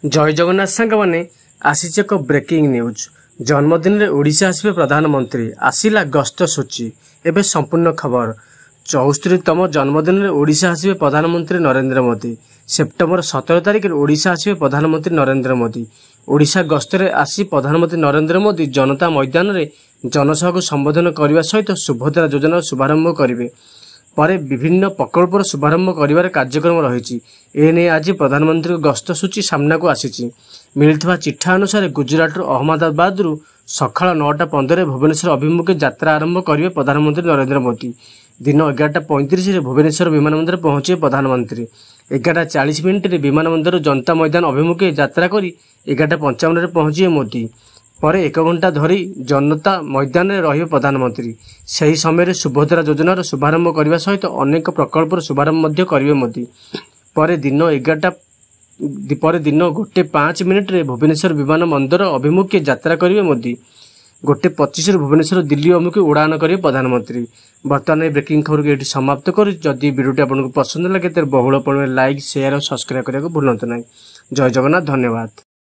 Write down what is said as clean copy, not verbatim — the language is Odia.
ଜୟ ଜଗନ୍ନାଥ ସାଙ୍ଗମାନେ, ଆସିଛି ଏକ ବ୍ରେକିଂ ନ୍ୟୁଜ୍। ଜନ୍ମଦିନରେ ଓଡ଼ିଶା ଆସିବେ ପ୍ରଧାନମନ୍ତ୍ରୀ, ଆସିଲା ଗସ୍ତ ସୂଚୀ। ଏବେ ସମ୍ପୂର୍ଣ୍ଣ ଖବର। 74ତମ ଜନ୍ମଦିନରେ ଓଡ଼ିଶା ଆସିବେ ପ୍ରଧାନମନ୍ତ୍ରୀ ନରେନ୍ଦ୍ର ମୋଦି। ସେପ୍ଟେମ୍ବର 17 ତାରିଖରେ ଓଡ଼ିଶା ଆସିବେ ପ୍ରଧାନମନ୍ତ୍ରୀ ନରେନ୍ଦ୍ର ମୋଦି। ଓଡ଼ିଶା ଗସ୍ତରେ ଆସି ପ୍ରଧାନମନ୍ତ୍ରୀ ନରେନ୍ଦ୍ର ମୋଦି ଜନତା ମଇଦାନରେ ଜନସଭାକୁ ସମ୍ବୋଧନ କରିବା ସହିତ ସୁଭଦ୍ରା ଯୋଜନାର ଶୁଭାରମ୍ଭ କରିବେ। ପରେ ବିଭିନ୍ନ ପ୍ରକଳ୍ପର ଶୁଭାରମ୍ଭ କରିବାର କାର୍ଯ୍ୟକ୍ରମ ରହିଛି। ଏନେଇ ଆଜି ପ୍ରଧାନମନ୍ତ୍ରୀଙ୍କ ଗସ୍ତ ସୂଚୀ ସାମ୍ନାକୁ ଆସିଛି। ମିଳିଥିବା ଚିଠା ଅନୁସାରେ ଗୁଜରାଟର ଅହମ୍ମଦାବାଦରୁ ସକାଳ 9:15ରେ ଭୁବନେଶ୍ୱର ଅଭିମୁଖେ ଯାତ୍ରା ଆରମ୍ଭ କରିବେ ପ୍ରଧାନମନ୍ତ୍ରୀ ନରେନ୍ଦ୍ର ମୋଦି। ଦିନ 11:35ରେ ଭୁବନେଶ୍ୱର ବିମାନବନ୍ଦରରେ ପହଞ୍ଚିବେ ପ୍ରଧାନମନ୍ତ୍ରୀ। 11:40 ମିନିଟରେ ବିମାନବନ୍ଦରରୁ ଜନତା ମଇଦାନ ଅଭିମୁଖେ ଯାତ୍ରା କରି 11:55ରେ ପହଞ୍ଚିବେ ମୋଦି। ପରେ ଏକ ଘଣ୍ଟା ଧରି ଜନତା ମଇଦାନରେ ରହିବେ ପ୍ରଧାନମନ୍ତ୍ରୀ। ସେହି ସମୟରେ ସୁଭଦ୍ରା ଯୋଜନାର ଶୁଭାରମ୍ଭ କରିବା ସହିତ ଅନେକ ପ୍ରକଳ୍ପର ଶୁଭାରମ୍ଭ ମଧ୍ୟ କରିବେ ମୋଦି। ପରେ ଦିନ 11ଟା ପରେ ଦିନ 1:05 ମିନିଟରେ ଭୁବନେଶ୍ୱର ବିମାନ ବନ୍ଦର ଅଭିମୁଖେ ଯାତ୍ରା କରିବେ ମୋଦି। 1:25ରୁ ଭୁବନେଶ୍ୱର ଦିଲ୍ଲୀ ଅଭିମୁଖେ ଉଡ଼ାଣ କରିବେ ପ୍ରଧାନମନ୍ତ୍ରୀ। ବର୍ତ୍ତମାନ ଏହି ବ୍ରେକିଂ ଖବରକୁ ଏଇଠି ସମାପ୍ତ କରୁଛି। ଯଦି ଭିଡ଼ିଓଟି ଆପଣଙ୍କୁ ପସନ୍ଦ ଲାଗେ, ତେବେ ବହୁଳ ପରିମାଣରେ ଲାଇକ୍, ସେୟାର ଓ ସବସ୍କ୍ରାଇବ୍ କରିବାକୁ ଭୁଲନ୍ତୁ ନାହିଁ। ଜୟ ଜଗନ୍ନାଥ, ଧନ୍ୟବାଦ।